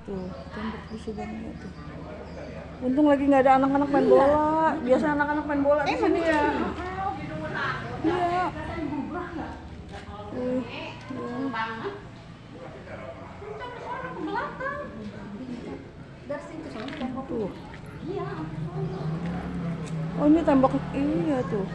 Tuh, tembok Busubangnya tuh. Untung lagi nggak ada anak-anak main bola. Biasa anak-anak main bola di sini ya. Iya. Tuh. Oh ini tembok iya tuh.